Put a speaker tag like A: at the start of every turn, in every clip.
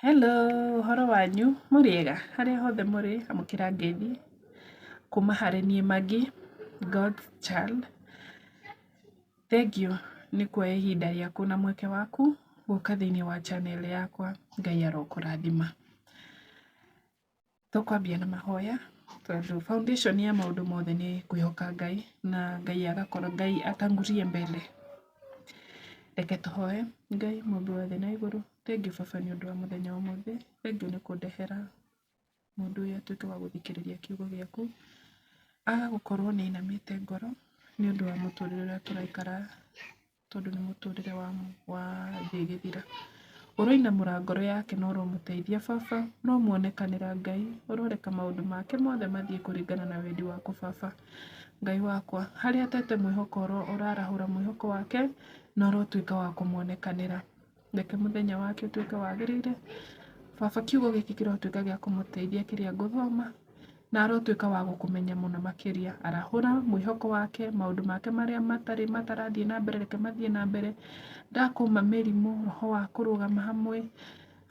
A: Hello, ũhoro wanyu, mũrĩega? Harĩa hothe mũrĩ, amũkĩra ngeithi kuma harĩ niĩ Maggie, God's child. Thengiũ nĩ kuoya ihinda rĩaku na mweke waku gũka thĩiniĩ wa channel yakwa, Ngai arokũrathima. Tũkwambia na mahoya tondũ foundation ya maũndũ mothe nĩ kwĩhoka Ngai na Ngai agakorwo Ngai atangulie mbere. Reke tũhoe. Ngai mũmbi wa thĩ na igũrũ, thengiũ baba nĩ ũndũ wa mũthenya wa ũmũthĩ, thengiũ nĩ kũndehera mũndũ ũyũ atuĩke wa gũthikĩrĩria kiugo gĩaku. Aga gũkorwo nĩ ainamĩte ngoro nĩ ũndũ wa mũtũrĩre ũrĩa tũraikara tondũ nĩ mũtũrĩre wa thĩ ĩgĩthira. Ũroinamũra ngoro yake na ũromũteithia baba, ũromuonekanĩra Ngai, ũroreka maũndũ make mothe mathiĩ kũringana na wendi waku baba. Ngai wakwa, harĩa atete mwĩhoko ũrarahũra mwĩhoko wake na ũrotuĩka wa kũmuonekanĩra. Reke mũthenya wake ũtuĩke wagĩrĩire. Baba kiugo gĩkĩ kĩrotuĩka gĩa kũmũteithia kĩrĩa ngũthoma, na arotuĩka wa gũkũmenya mũno makĩria. Arahũra mwĩhoko wake, maũndũ make marĩa matarĩ matarathiĩ na mbere reke mathiĩ na mbere. Ndakũma mĩrimũ, roho wa kũrũgama hamwe.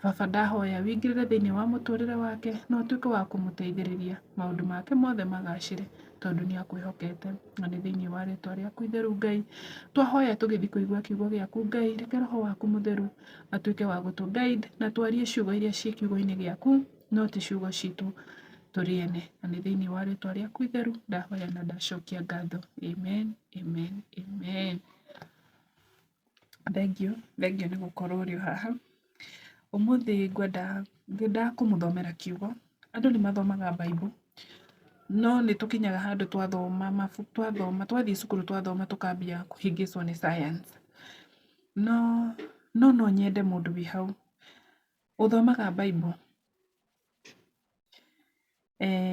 A: Baba ndahoya wĩingĩrĩre thĩinĩ wa mũtũrĩre wake na ũtuĩke wa kũmũteithĩrĩria maũndũ make mothe magacĩre tondũ nĩ akwĩhokete. Na nĩ thĩinĩ wa rĩtwa rĩaku itheru Ngai, twahoya tũgĩthiĩ kũigua kiugo gĩaku Ngai, reke roho waku mũtheru atuĩke wa gũtũ guide na twarie ciugo iria ciĩ kiugo-inĩ gĩaku no ti ciugo citũ tũrĩ ene. Na nĩ thĩinĩ wa rĩtwa rĩaku itheru ndahoya na ndacokia ngatho. Amen, amen, amen. Thengiũ, thengiũ nĩ gũkorwo ũrĩ o haha. Ũmũthĩ ngwenda ngwenda kũmũthomera kiugo. Andũ nĩ mathomaga Bible, no nĩ tũkinyaga handũ twathoma mabuku twathoma twathiĩ cukuru twathoma tũkambia kũhĩngĩcwo nĩ science. No no no nyende mũndũ wĩ hau ũthomaga Bible.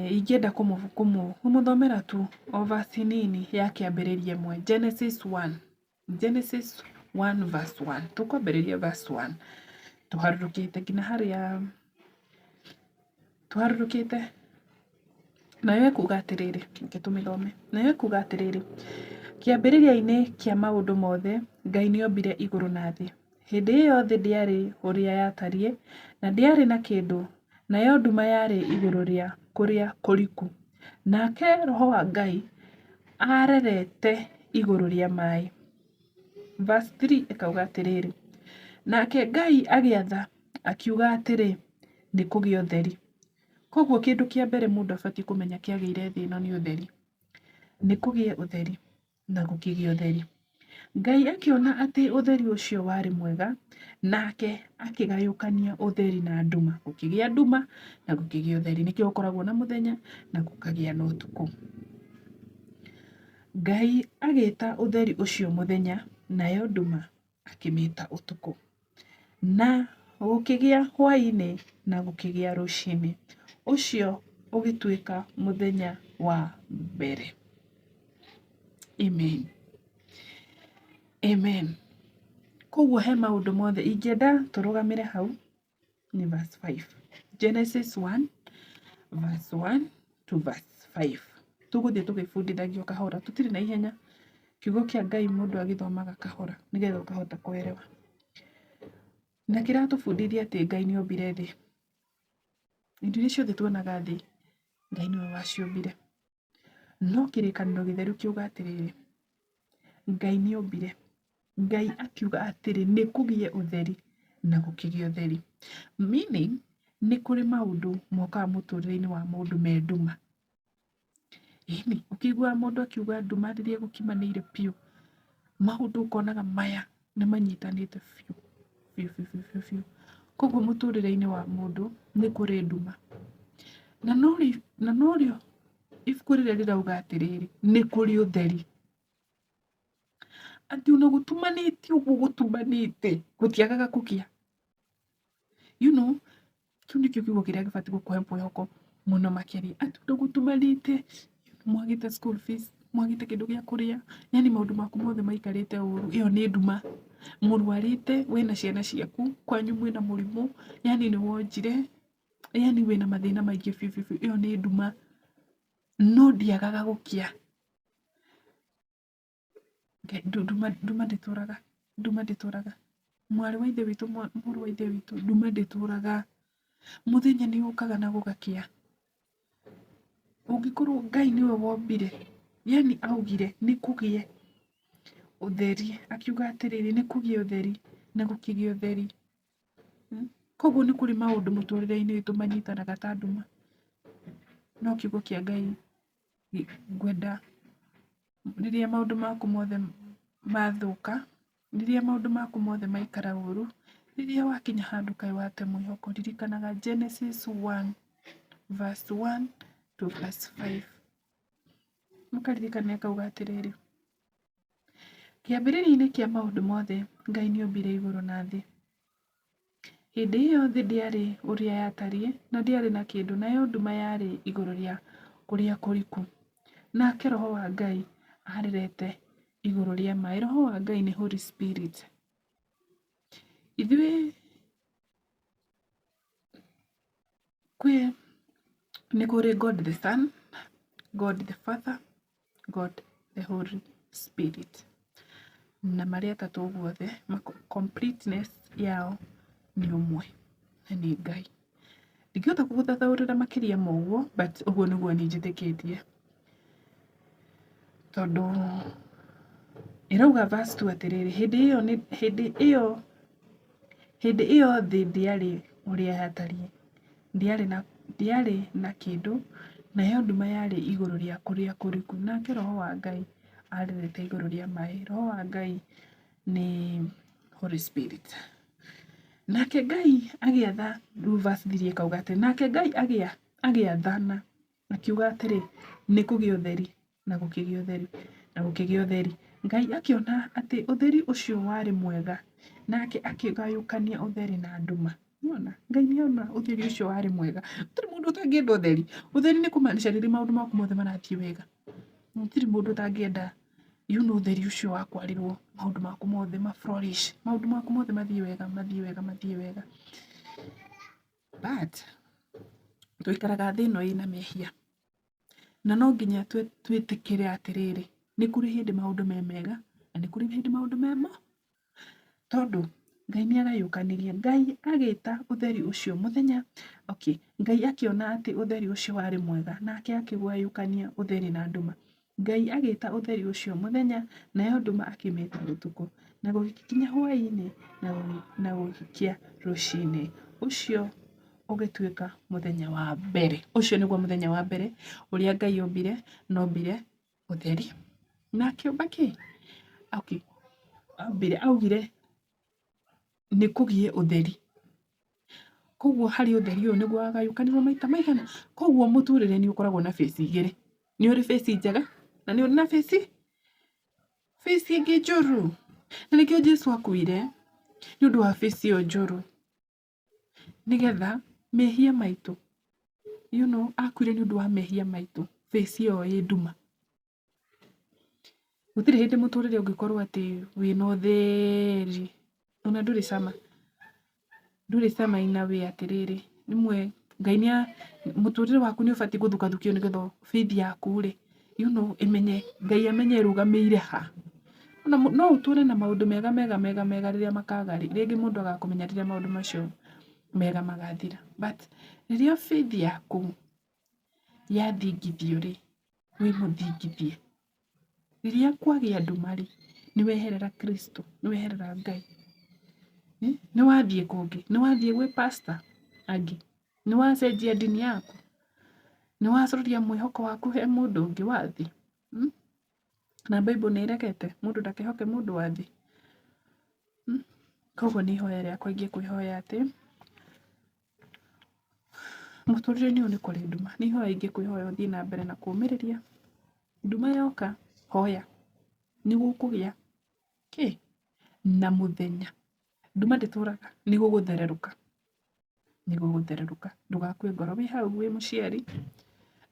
A: Ingĩenda kũmũthomera tu o verse nini ya kĩambĩrĩria ĩmwe, Genesis 1, Genesis 1 verse 1. Tũkwambĩrĩria verse 1 tũharũrũkĩte nginya harĩa tũharũrũkĩte. Nayo ĩkuga atĩrĩrĩ, reke tũmĩthome. Nayo ĩkuga atĩrĩrĩ, kĩambĩrĩria-inĩ kĩa maũndũ mothe, Ngai nĩombire igũrũ na thĩ. Hĩndĩ ĩyo thĩ ndĩarĩ ũrĩa yatariĩ, na ndĩarĩ na kĩndũ, nayo nduma yarĩ igũrũ rĩa kũrĩa kũriku. Nake Roho wa Ngai aarerete igũrũ rĩa maĩ. Verse 3 ĩkauga atĩrĩrĩ, nake Ngai agĩatha akiuga atĩrĩ, nĩ kũgĩe ũtheri. Koguo kĩndũ kĩa mbere mũndũ abatiĩ kũmenya kĩagĩire thĩ ĩno nĩ ũtheri. Nĩ kũgĩe ũtheri. Na gũkĩgĩa ũtheri. Ngai akĩona atĩ ũtheri ũcio warĩ mwega, nake akĩgayũkania ũtheri na nduma. Gũkĩgĩa nduma na gũkĩgĩa ũtheri. Nĩkĩo gũkoragwo na mũthenya na gũkagĩa na ũtukũ. Ngai agĩta ũtheri ũcio mũthenya, nayo nduma akĩmĩta ũtukũ. Na gũkĩgĩa hwaĩ-inĩ na gũkĩgĩa rũcinĩ. Ũcio ũgĩtuĩka mũthenya wa mbere. Amen. Amen. Koguo he maũndũ mothe ingĩenda tũrũgamĩre hau nĩ verse 5. Genesis 1 verse 1 to verse 5. Tũgũthiĩ tũgĩbundithagio kahora, tũtirĩ na ihenya. Kiugo kĩa Ngai mũndũ agĩthomaga kahora nĩgetha ũkahota kũerewa. Na kĩratũbundithia atĩ Ngai nĩ ombire thĩ. Indo iria ciothe tuonaga thĩ, Ngai nĩwe waciũmbire. No kĩrĩkanĩro gĩtheru kiuga atĩrĩrĩ, Ngai nĩ ombire, Ngai akiuga atĩrĩ, nĩ kũgĩe ũtheri, na gũkĩgĩa ũtheri. Meaning, nĩ kũrĩ maũndũ mokaga mũtũrĩre-inĩ wa mũndũ me nduma. Ĩni, ũkĩiguaga mũndũ akiuga nduma rĩrĩa ĩgũkimanĩire biũ, maũndũ ũkonaga maya nĩ manyitanĩte biũ biũ biũ biũ biũ. Koguo mũtũrĩre-inĩ wa mũndũ nĩ kũrĩ nduma. Na norĩo ibuku rĩrĩa rĩrauga atĩrĩrĩ, nĩ kũrĩ ũtheri. Atĩ ona gũtumanĩte ũguo gũtumanĩte, gũtiagaga kũgĩa. You know, kĩu nĩkĩo kiugo kĩrĩa gĩbatiĩ gũkũhe mwĩhoko mũno makĩria. Atĩ ũndũ gũtumanĩte, mwagĩte school fees, mwagĩte kĩndũ gĩa kũrĩa, yaani maũndũ maku mothe maikarĩte ũru, ĩyo nĩ nduma. Mũrwarĩte wĩna ciana ciaku, kwanyu mwĩna mũrimũ, yaani nĩ wonjire, yaani wĩna mathĩna maingĩ biũ biũ biũ, ĩyo nĩ nduma. No ndĩagaga gũkĩa. Nduma ndĩtũraga, nduma ndĩtũraga. Mwarĩ wa Ithe witũ, mũrũ wa Ithe witũ, nduma ndĩtũraga. Mũthenya nĩ ũkaga na gũgakĩa. Ũngĩkorwo Ngai nĩwe wombire, yani augire nĩ kũgĩe ũtheri, akiuga atĩrĩrĩ, nĩ kũgĩe ũtheri na gũkĩgĩa ũtheri. Koguo nĩ kũrĩ maũndũ mũtũrĩre-inĩ witũ manyitanaga ta nduma, no kiugo kĩa Ngai ngwenda rĩrĩa maũndũ maku mothe mathũka, rĩrĩa maũndũ maku mothe maikara ũru, rĩrĩa wakinya handũ kaĩ wate mwĩhoko, ririkanaga Genesis 1 verse 1 to verse 5. Mũkaririkana ĩkauga atĩrĩrĩ, kĩambĩrĩria-inĩ kĩa maũndũ mothe Ngai nĩ ombire igũrũ na thĩ. Hĩndĩ ĩyo thĩ ndĩarĩ ũrĩa yatariĩ na ndĩarĩ na kĩndũ, nayo nduma yarĩ igũrũ rĩa kũrĩa kũriku. Nake Roho wa Ngai aarerete igũrũ rĩa maĩ. Roho wa Ngai nĩ Holy Spirit. Ithuĩ kwĩ nĩ kũrĩ God the Son, God the Father, God the Holy Spirit. Na marĩ atatũ ũguo othe, completeness yao nĩ ũmwe na nĩ Ngai. Ndingĩhota gũgũthathaũrĩra makĩria ma ũguo but ũguo nĩguo niĩ njĩtĩkĩtie. Tondũ ĩrauga verse 2 atĩrĩrĩ, hĩndĩ ĩyo nĩ hĩndĩ ĩyo hĩndĩ ĩyo thĩ ndĩarĩ ũrĩa yatariĩ, ndĩarĩ na ndĩarĩ na kĩndũ, nayo nduma yarĩ igũrũ rĩa kũrĩa kũriku, nake Roho wa Ngai arerete igũrũ rĩa maĩ. Roho wa Ngai nĩ Holy Spirit. Nake Ngai agĩatha, rĩu verse 3 ĩkauga atĩ, nake Ngai agĩathana akiuga atĩrĩ, nĩ kũgĩe ũtheri, na gũkĩgĩa ũtheri, na gũkĩgĩa ũtheri. Ngai akĩona atĩ ũtheri ũcio warĩ mwega, nake akĩgayũkania ũtheri na nduma. Nĩwona, Ngai nĩ ona ũtheri ũcio warĩ mwega. Gũtirĩ mũndũ ũtangĩenda ũtheri. Ũtheri nĩ kũmaanisha rĩrĩa maũndũ maku mothe marathiĩ wega. Gũtirĩ mũndũ ũtangĩenda you know ũtheri ũcio wa kwarĩrwo maũndũ maku mothe ma flourish, maũndũ maku mothe mathiĩ wega, mathiĩ wega, mathiĩ wega. But tũikaraga thĩ ĩno ĩna mehia. Na no nginya twĩtĩkĩre atĩrĩrĩ, nĩ kũrĩ hĩndĩ maũndũ me mega na nĩ kũrĩ hĩndĩ maũndũ me mo. Tondũ Ngai nĩ agayũkanirie, Ngai agĩta ũtheri ũcio mũthenya, okay, Ngai akĩona atĩ ũtheri ũcio warĩ mwega nake akĩgayũkania ũtheri na nduma. Ngai agĩta ũtheri ũcio mũthenya nayo nduma akĩmĩta ũtukũ. Na gũgĩkinya hwaĩ-inĩ na gũgĩkĩa rũcinĩ. Ũcio ũgĩtuĩka mũthenya wa mbere. Ũcio nĩguo mũthenya wa mbere ũrĩa Ngai ombire, na ombire ũtheri na akĩũmba kĩ? Okay, ombire augire nĩ kũgĩe ũtheri. Koguo harĩ ũtheri ũyũ nĩguo wagayũkanirwo maita maigana? Koguo mũtũrĩre nĩ ũkoragwo na phase igĩrĩ. Nĩ ũrĩ phase njega na nĩ ũrĩ na phase phase ĩngĩ njũru. Na nĩkĩo Jesũ akuire nĩ ũndũ wa phase ĩyo njũru. Nĩgetha mehia maitũ, you know, akuire nĩ ũndũ wa mehia maitũ, phase ĩyo ĩ nduma. Gũtirĩ hĩndĩ mũtũrĩre ũngĩkorwo atĩ wĩna ũtheri, ona ndũrĩ cama, ndũrĩ cama in a way atĩrĩrĩ, rĩmwe Ngai nĩ mũtũrĩre waku nĩ ũbatiĩ gũthukathukio nĩgetha faith yaku rĩ, you know, ĩmenye, Ngai amenye ĩrũgamĩire ha. No ũtũre na maũndũ mega mega mega mega rĩrĩa makaga rĩ, rĩngĩ mũndũ agakũmenya rĩrĩa maũndũ macio mega magathira. But rĩrĩa faith yaku yathingithio rĩ, wĩ mũthingithie. Rĩrĩa kwagĩa nduma rĩ, nĩ weherera Kristo, nĩ weherera Ngai, nĩ wathiĩ kũngĩ, nĩ wathiĩ gwĩ pastor angĩ, nĩ wacenjia ndini yaku, nĩ wacoria mwĩhoko waku he mũndũ ũngĩ wa thĩ. Na Bible nĩ ĩregete mũndũ ndakehoke mũndũ wa thĩ. Koguo nĩ ihoya rĩakwa ingĩkwĩhoya atĩ mũtũrĩre-inĩ ũyũ nĩ kũrĩ nduma, nĩ ihoya ingĩkwĩhoya ũthiĩ na mbere na kũũmĩrĩria, nduma yoka hoya, nĩ gũkũgĩa kĩ? Na mũthenya. Nduma ndĩtũraga, nĩ gũgũthererũka, nĩ gũgũthererũka, ndũgakue ngoro, wĩ hau wĩ mũciari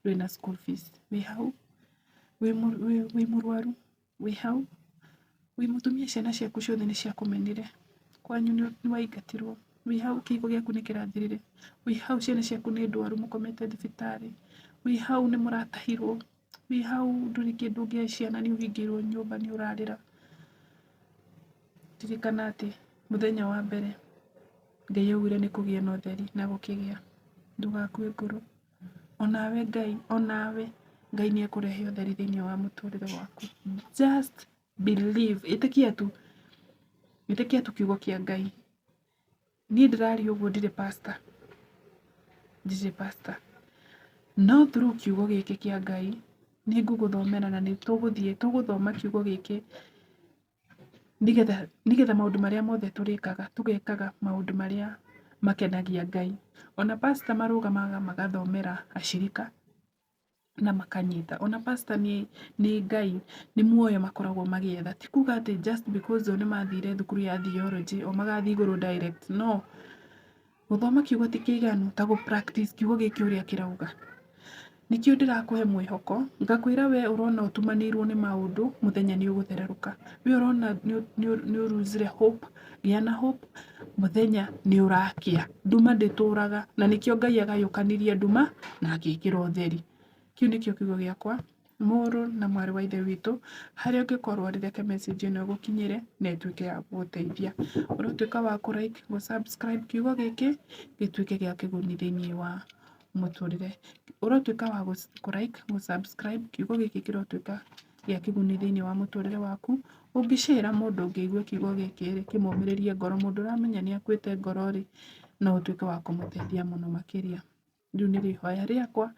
A: ndũrĩ na school fees, wĩ hau wĩ mũrwaru, wĩ hau wĩ mũtumia ciana ciaku ciothe nĩ ciakũmenire, kwanyu nĩ waingatirwo, wĩ hau kĩhiko gĩaku nĩ kĩrathirire, wĩ hau ciana ciaku nĩ ndwaru mũkomete thibitarĩ, wĩ hau nĩ mũratahirwo, wĩ hau ndũrĩ kĩndũ ũngĩhe ciana nĩ ũhingĩirwo nyũmba nĩ ũrarĩra. Ririkana atĩ Mũthenya wa mbere Ngai augire nĩ kũgĩe na ũtheri na gũkĩgĩa. Ndũgakue ngoro. Onawe Ngai, onawe Ngai nĩ ekũrehe ũtheri thĩinĩ wa mũtũrĩre waku. Just believe, ĩtĩkia tu, ĩtĩkia tu kiugo kĩa Ngai. Niĩ ndĩraria ũguo ndirĩ pastor, ndirĩ pastor. No through kiugo gĩkĩ kĩa Ngai, nĩ ngũgũthomera na nĩ tũgũthiĩ, tũgũthoma kiugo gĩkĩ nĩgetha maũndũ marĩa mothe tũrĩkaga, tũgekaga maũndũ marĩa makenagia Ngai. Ona pastor marũgamaga magathomera acirika na makanyita. Ona pastor nĩ Ngai, nĩ muoyo makoragwo magĩetha. Ti kuga atĩ just because o nĩ mathire thukuru ya theology o magathiĩ igũrũ direct, no. Gũthoma kiugo ti kĩiganu ta gũ practice kiugo gĩkĩ ũrĩa kĩrauga. Nĩkĩo ndĩrakũhe mwĩhoko, ngakwĩra we ũrona ũtumanĩirwo nĩ maũndũ, mũthenya nĩ ũgũthererũka. We ũrona nĩ ũ lose ire hope, gĩa na hope, mũthenya nĩ ũrakĩa. Nduma ndĩtũraga, na nĩkĩo Ngai agayũkanirie nduma na agĩkĩra ũtheri. Kĩu nĩkĩo kiugo gĩakwa. Mũrũ na mwarĩ wa Ithe witũ, harĩa ũngĩkorwo ũrĩ reke message ĩno ĩgũkinyĩre na ĩtuĩke ya gũgũteithia. Ũrotuĩka wa kũ like, gũ subscribe kiugo gĩkĩ gĩtuĩke gĩa kĩguni thĩinĩ wa mũtũrĩre. Ũrotuĩka wa kũ like, gũ subscribe kiugo gĩkĩ kĩrotuĩka gĩa kĩguni thĩinĩ wa mũtũrĩre waku. Ũngĩ share mũndũ ũngĩ aigue kiugo gĩkĩ rĩ, kĩmũmĩrĩrie ngoro, mũndũ ũramenya nĩ akuĩte ngoro rĩ, no ũtuĩke wa kũmũteithia mũno makĩria. Rĩu nĩrĩo ihoya rĩakwa,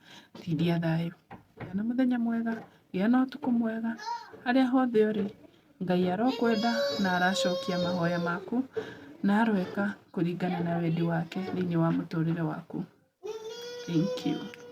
A: tindia thayũ. Gĩa na mũthenya mwega, gĩa na ũtukũ mwega, harĩa hothe ũrĩ, Ngai arokwenda na aracokia mahoya maku, na aroeka kũringana na wendi wake thĩinĩ wa mũtũrĩre waku. Thank you.